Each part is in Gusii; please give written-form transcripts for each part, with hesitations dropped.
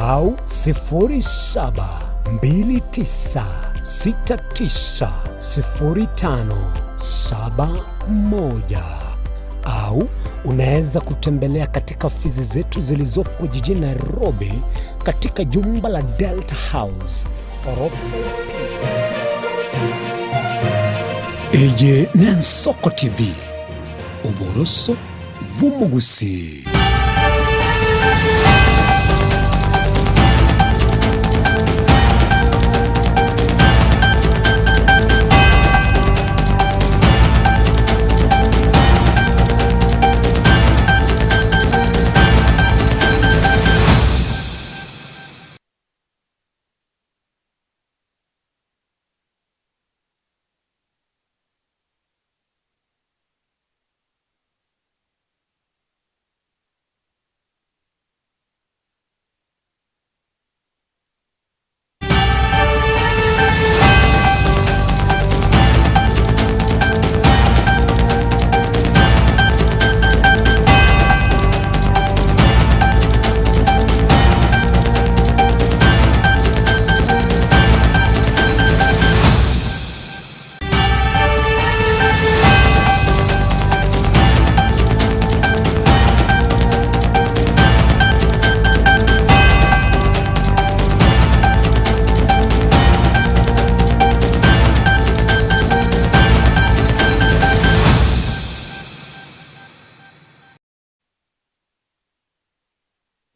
au 0729690571 au unaweza kutembelea katika ofisi zetu zilizopo jijini Nairobi katika jumba la Delta House orofa ya pili. Eye n'Ensoko TV, oboroso bw'omogusii.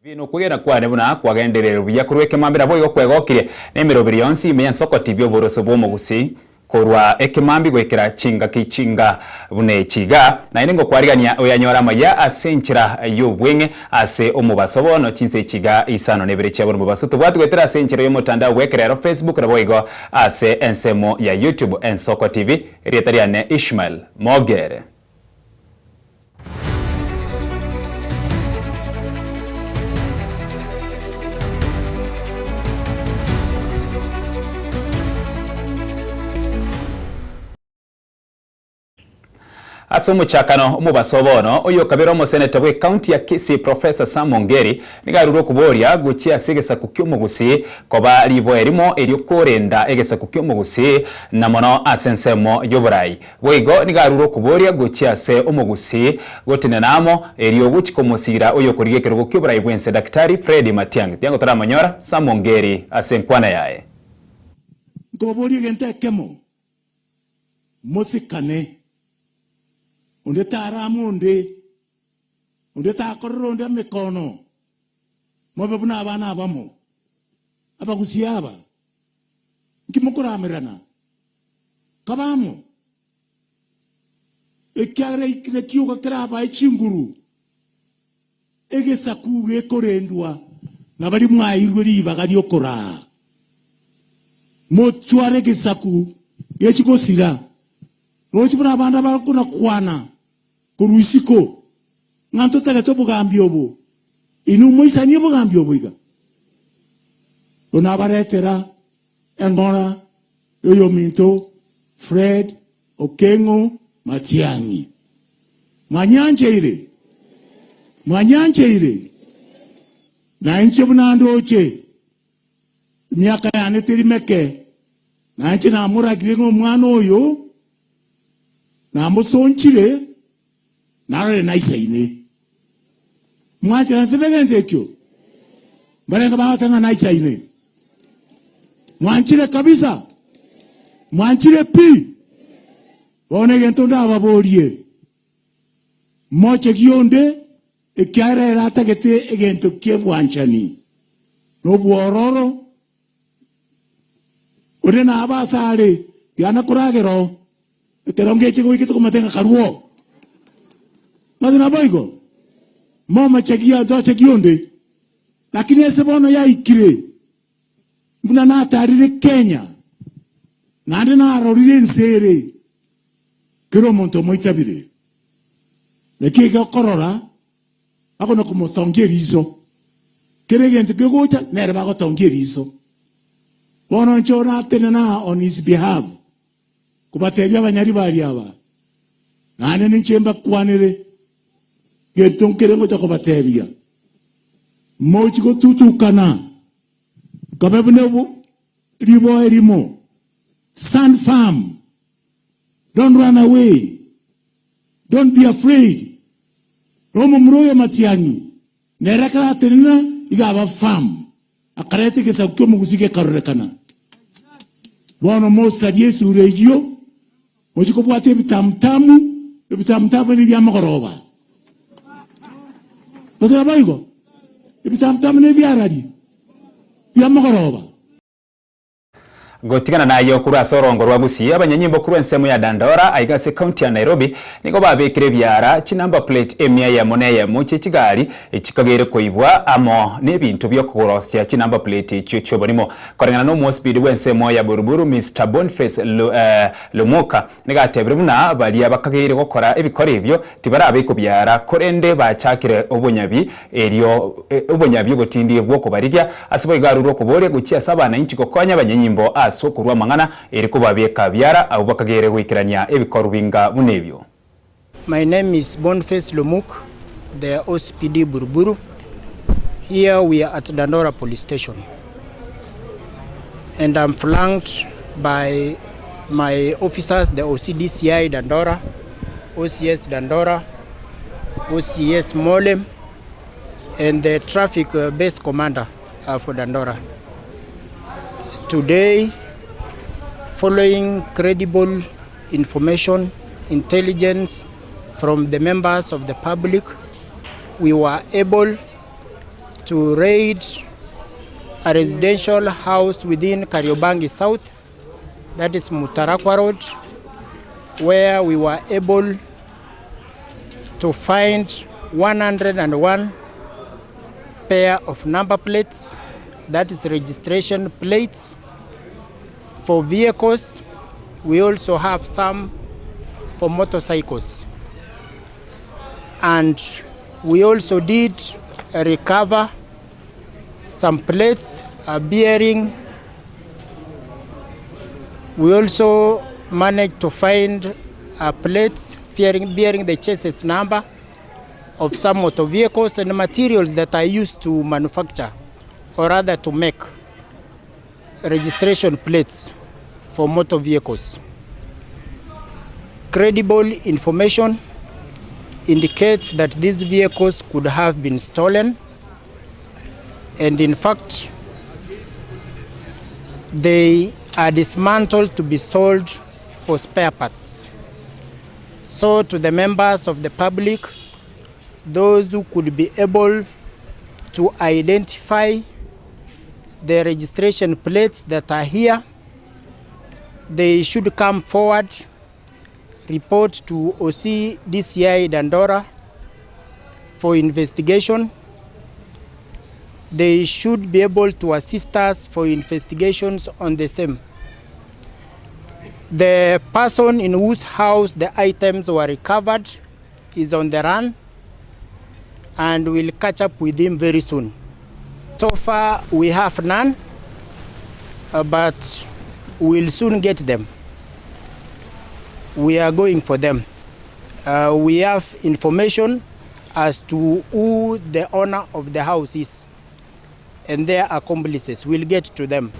Bino okwegena kwane buna kwagendererire buya korwa ekemambia naboigo kwegokirie nemeroberi yonsi ime y'ensoko TV oboroso bw'omogusii korwa ekemambia goikera chingaki chinga buna echi iga. Naende ngokwarigania oyanyore amaya ase enchera y'obweng'e ase omobaso bono chinsa echi iga isano na ibere chia bono mobaso tobwati goetera ase enchera y'omotandao bw'ekerero Facebook naboigo ase ensemo ya YouTube Ensoko TV. Erieta riane Ishmael Mogere. Ase omochakano omobaso bono, oyokabere omoseneta bw'ecounty ya Kisii Professor Sam Ongeri nigo arure okoboria gochia ase egesaku ki'omogusii koba riboa erimo erio korenda egesaku ki'omogusii na mono ase ensemo y'oborai. Boigo nigo arure okoboria gochia ase omogusii gotenena amo, erio gochia komosiira oyokorigia ekerogo ki'oborai bw'ense Daktari Fred Matiang'i. Tiango toramonyora Sam Ongeri ase enkwana yaye. Nkobaboria egento ekemo, mosikane, onde tarama onde, onde takorera onde emekono, mobe buna abana abamo. Abagusii aba, nki mokoramerana? Kaba amo, ekiagera nakio kerabae chinguru, egesaku gekorendwa na baria mwaeirwe ribaga ri'okoraa. Mochware egesaku gechie gosira, roche buna abande abakona-kwana korwa isiko, ng'a ntotagete obogambi obo, inwe moisanie obogambi obo iga. Bono nabaretera Eng'ora y'oyominto Fred Okeng'o Matiang'i. Mwanyancheire? Mwanyancheire? Na inche buna ndoche, emiaka yane teri meke, na inche namoragire ng'a omwana oyo namosonchire, narore naisaine. Mwancheranete negento ekio? Mbarenge bagoteba ng'a naisaine. Mwanchire kabisa? Mwanchire pi? Bono egento ndababorie, mochegie onde, ekiagera ere atagete egento ki'obwanchani na obwororo, onde nabe asare, tiana koragera oo. Ekero ngeche goika tokomanyete ng'a karue oo. Gose naboigo? Momochegie tochegie onde. Lakini ase bono yaikire, buna natarire Kenya, naende narorire ense ere, kera omonto omoitabire. Naki egekorora, bakona komotongia eriso, kera egento kegocha nere bagotongia eriso. Bono inche oratenena aa on his behalf, kobatebia abanyaribari aba, naende ninche mbakwanere, gento nkere ngocha kobatebia, mochi gotutukana. Nkobe buna riboe rimo. Stand firm. Don't run away. Don't be afraid. Nomomura oyo Matiang'i nere ekero atenena iga aba firm, akareta egesaku ki'omogusii gekarorekana. Bono mosarie esura eyio, mochie kobwata ebitamutamu, ebitamutamu ebi biamogoroba. Gose naboigo? Ebitamutamu nebiarari biamogoroba. Gotigana naye okorwa ase orongo rwa Gusii, abanyanyimbo korwa ensemo ya Dandora aiga ase ekaunti ya Nairobi nigo babekire ebiara chinumber plate emia eyemo na eyemo chie chigari chikageire koibwa amo nebinto biokogorosia chinumber plate echio chioborimo. Koreng'ana nomosibidi bwensemo ya Buruburu Mister Boniface Lumuka nigo atebire buna baria bakageire gokora ebikora ebio tibarabekwa biara korende bachakire obonyabi Erio obonyabi obotindi bw'okobarigia, ase boigo arure okoboria gochia ase abanainchi gokonya abanyanyimbo ase okorua amang'ana, eri kobabeka biara abwo bakagere goikerania ebikoru binga buna ebio. My name is Boniface Lumuk, the OCPD Buruburu. Here we are at Dandora Police Station and I'm flanked by my officers, the OCDCI Dandora, OCS Dandora, OCS Molem and the traffic base commander for Dandora. Today, following credible information, intelligence from the members of the public, we were able to raid a residential house within Kariobangi South, that is Mutarakwa Road, where we were able to find 101 pair of number plates, that is registration plates for vehicles. We also have some for motorcycles. And we also did recover some plates bearing. We also managed to find plates bearing the chassis number of some motor vehicles and materials that are used to manufacture or rather to make registration plates for motor vehicles. Credible information indicates that these vehicles could have been stolen and in fact they are dismantled to be sold for spare parts. So to the members of the public, those who could be able to identify the registration plates that are here, they should come forward, report to OC DCI Dandora for investigation. They should be able to assist us for investigations on the same. The person in whose house the items were recovered is on the run and we'll catch up with him very soon. So far we have none, but we'll soon get them. We are going for them. We have information as to who the owner of the house is and their accomplices. We'll get to them.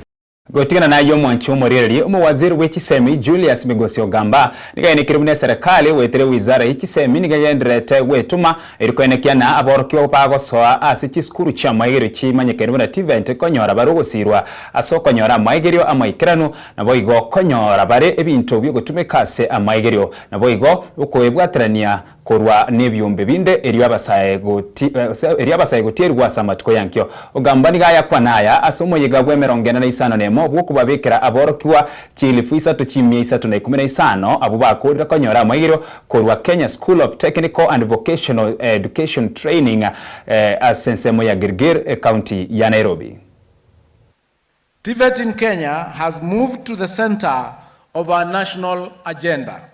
Gotigana nayio omwanchi omoriererie, omowaziri bwe chisemi Julius Migosi Ogamba nigo aenekire buna eserekari goetera ewizara ye chisemi nigo egendererete gwetoma eri koenekia na aborokigwa bagosoa ase chisukuru chi'amaigerio chimanyekaine buna TVET konyora bare ogosirwa ase okonyora amaigerio amaikeranu naboigo konyora bare ebinto biogotumeka ase amaigerio naboigo okoebwaterania Korwa nebiombe binde, erio abasae goti, erio abasae gotierigwa ase amatuko y'ankio. Ogamba nigo ayakwana aya ase omoyega bw'emerongo ene na isano nemo bw'okobabekera aborokigwa chilifu isato chimia isato na ikomi na isano abwo bakoorire konyora amaigerio korwa Kenya School of Technical and Vocational Education Training ase ensemo ya Gilgil, Ecounty ya Nairobi. TVET in Kenya has moved to the centre of our national agenda.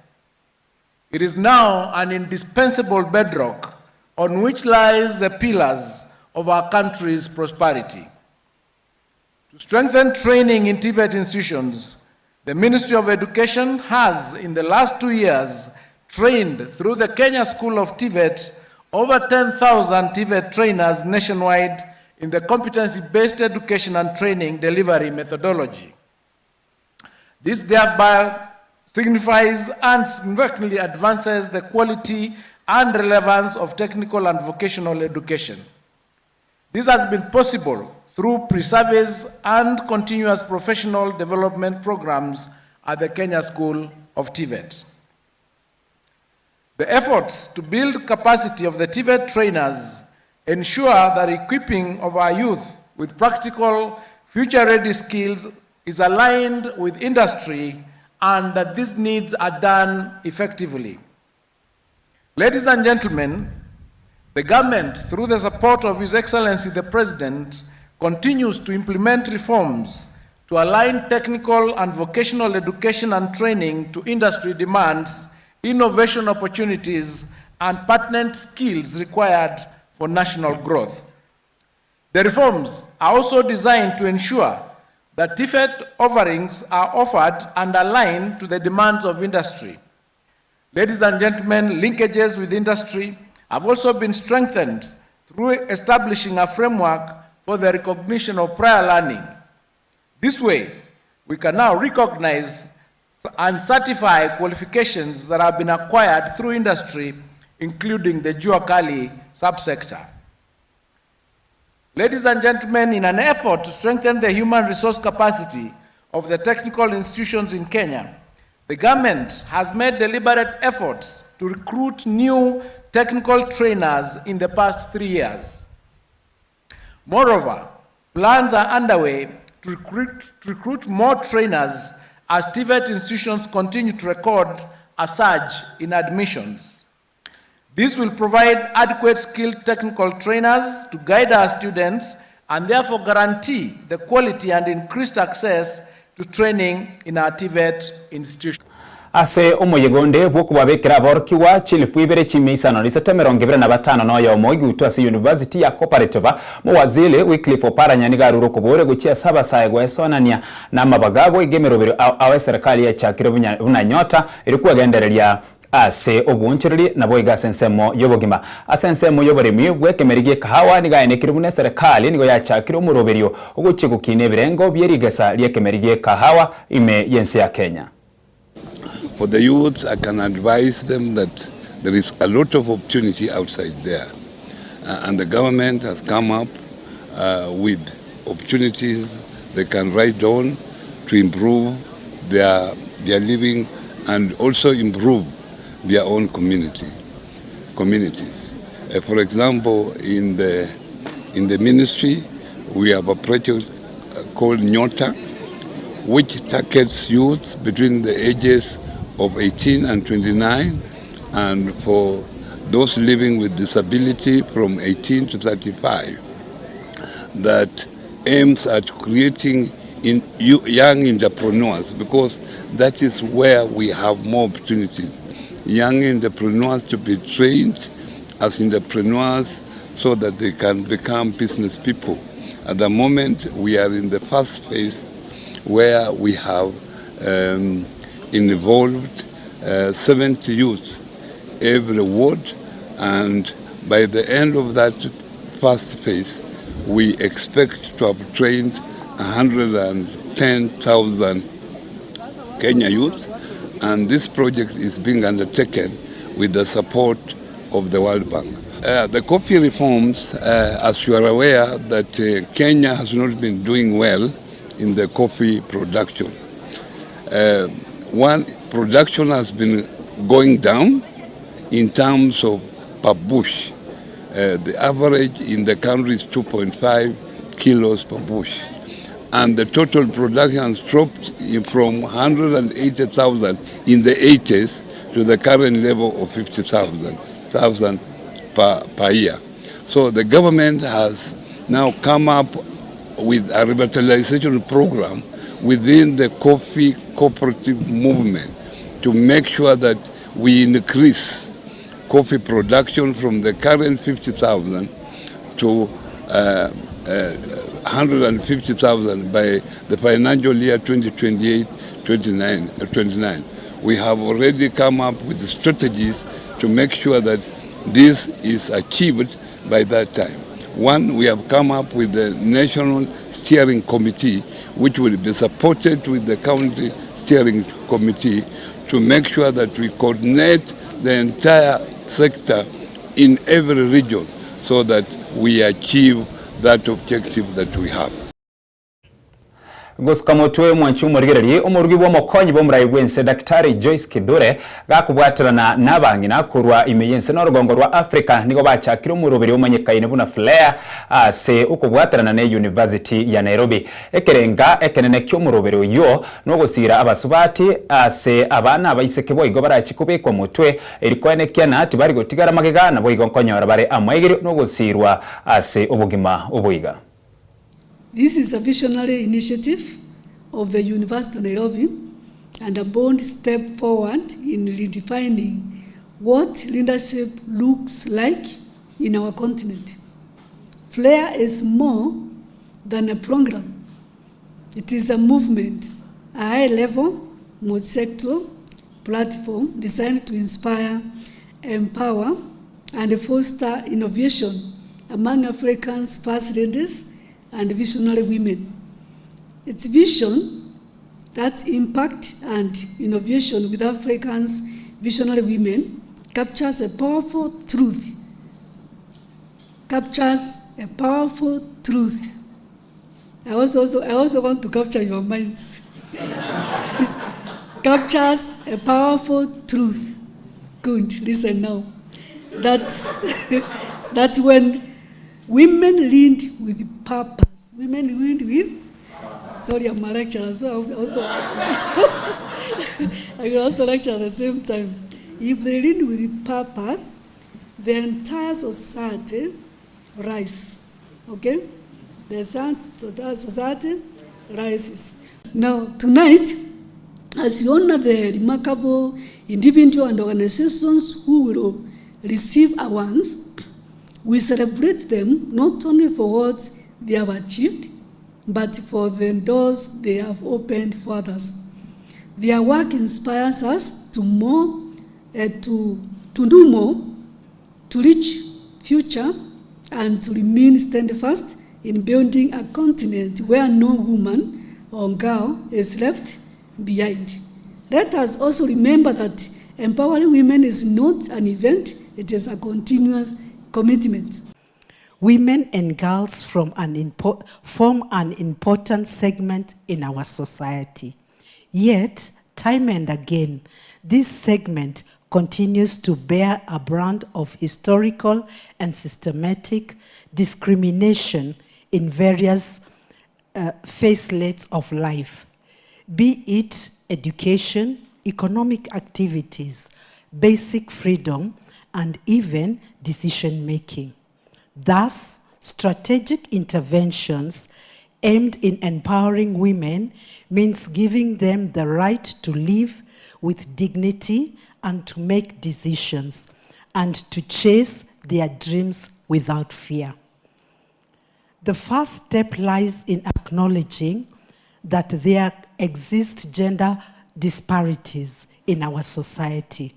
It is now an indispensable bedrock on which lies the pillars of our country's prosperity. To strengthen training in TVET institutions, the Ministry of Education has, in the last 2 years, trained through the Kenya School of TVET over 10,000 TVET trainers nationwide, in the competency-based education and training delivery methodology. This thereby signifies and significantly advances the quality and relevance of technical and vocational education. This has been possible through pre-service and continuous professional development programs at the Kenya School of TVET. The efforts to build capacity of the TVET trainers ensure that equipping of our youth with practical, future-ready skills is aligned with industry and that these needs are done effectively. Ladies and gentlemen, the government, through the support of His Excellency the President, continues to implement reforms to align technical and vocational education and training to industry demands, innovation opportunities, and pertinent skills required for national growth. The reforms are also designed to ensure that TVET offerings are offered and aligned to the demands of industry. Ladies and gentlemen, linkages with industry have also been strengthened through establishing a framework for the recognition of prior learning. This way, we can now recognize and certify qualifications that have been acquired through industry, including the Jua Kali subsector. Ladies and gentlemen, in an effort to strengthen the human resource capacity of the technical institutions in Kenya, the government has made deliberate efforts to recruit new technical trainers in the past 3 years. Moreover, plans are underway to recruit more trainers as TVET institutions continue to record a surge in admissions. This will provide adequate skilled technical trainers to guide our students and therefore guarantee the quality and increased access to training in our TVET institutions. Ase omoyega onde bw'okobabekera aborokigwa chilifu ibere chimia isano na isato emerongo ebere na batano na oyomo igutwa ase University ya Cooperative, Mowaziri Wycliffe Oparanya nigo arure okoboria gochia ase abasae goesoanania namabaga abo iga emeroberi ao ao eserekari yachakire buna nyota eri kwegendereria ase obwoonchoreria naboigo ase ensemo y'obogima. Ase ensemo y'oboremi bw'ekemeri gi'ekahawa nigo aenekire buna eserekari nigo yachakire omoroberio ogochia gokina ebirengo bie rigesa ri'ekemeri gi'ekahawa ime y'ense ya Kenya. For the youth, I can advise them that there is a lot of opportunity outside there. And the government has come up with opportunities they can write on to improve their living and also improve their own communities. For example, in the ministry, we have a project called Nyota, which targets youths between the ages of 18 and 29, and for those living with disability from 18 to 35, that aims at creating young entrepreneurs, because that is where we have more opportunities. Young entrepreneurs to be trained as entrepreneurs so that they can become business people. At the moment, we are in the first phase where we have involved 70 youths every ward, and by the end of that first phase, we expect to have trained 110,000 Kenya youths, and this project is being undertaken with the support of the World Bank. The coffee reforms, as you are aware, that Kenya has not been doing well in the coffee production. One, production has been going down in terms of per bush. The average in the country is 2.5 kilos per bush. And the total production has dropped from 180,000 in the 80s to the current level of 50,000 per year. So the government has now come up with a revitalization program within the coffee cooperative movement to make sure that we increase coffee production from the current 50,000 to 150,000 by the financial year 2028-29. 29. We have already come up with strategies to make sure that this is achieved by that time. One, we have come up with the National Steering Committee which will be supported with the County Steering Committee to make sure that we coordinate the entire sector in every region so that we achieve that objective that we have. Gosuka motwe omwanchi omorigererie omorugi bw'omokonyi bw'omorai bw'ense Daktari Joyce Kithure gakobwaterana nabang'ina korwa ime y'ense na orogongo rwa Africa nigo bachakire omoroberi omanyekaine buna Flair ase okobwaterana ne University ya Nairobi. Ekerenga ekenene ki'omoroberi oyio nogosiira abasubati ase abana abaiseke boigo barachie kobekwa motwe eri koenekia na tibari gotigara magega naboigo nkonyora bare amaegerio nogosiirwa ase obogima oboiga. This is a visionary initiative of the University of Nairobi and a bold step forward in redefining what leadership looks like in our continent. FLAIR is more than a program. It is a movement, a high-level, multi-sectoral platform designed to inspire, empower, and foster innovation among Africans' first ladies and visionary women. Its vision, that impact and innovation with Africans' visionary women, captures a powerful truth. Captures a powerful truth. I also, also, I also want to capture your minds. captures a powerful truth. Good, listen now. That, that when women lead with purpose, women lead with, sorry, I'm a lecturer, so I also, I can also lecture at the same time. If they lead with purpose, the entire society rise. Okay? The society rises. Now, tonight, as you honor the remarkable individual and organizations who will receive awards, we celebrate them not only for what they have achieved, but for the doors they have opened for others. Their work inspires us to more, uh, to, to do more, to reach future, and to remain steadfast in building a continent where no woman or girl is left behind. Let us also remember that empowering women is not an event, it is a continuous commitment. Women and girls from an form an important segment in our society. Yet, time and again, this segment continues to bear a brand of historical and systematic discrimination in various facelets of life, be it education, economic activities, basic freedom, and even decision making. Thus, strategic interventions aimed in empowering women means giving them the right to live with dignity and to make decisions and to chase their dreams without fear. The first step lies in acknowledging that there exist gender disparities in our society.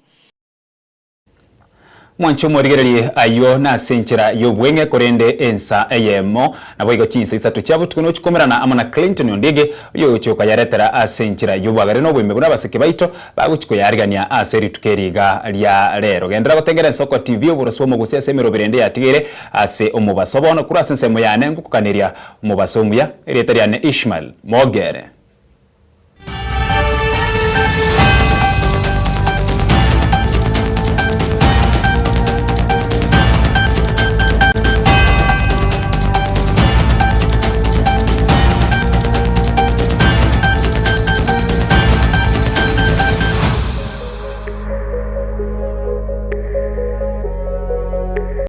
Mwanche omorigererie ayio nase enchera y'obweng'e, korende ensa eyemo, naboigo chinsa isato chia botuko nochikomerana amo na Clinton Ondieki, oyogochia koyaretera ase enchera y'obwagare na oboime buna abaseke baito bagochia koyaarigania ase rituko eri iga ria rero. Genderera gotengera Ensoko TV oboroso bw'omogusi ase emeroberi ende yatigeire ase omobaso. Bono korwa ase ensemo yane ngokokaneria omobaso omuya, erieta riane Ishmael Mogere.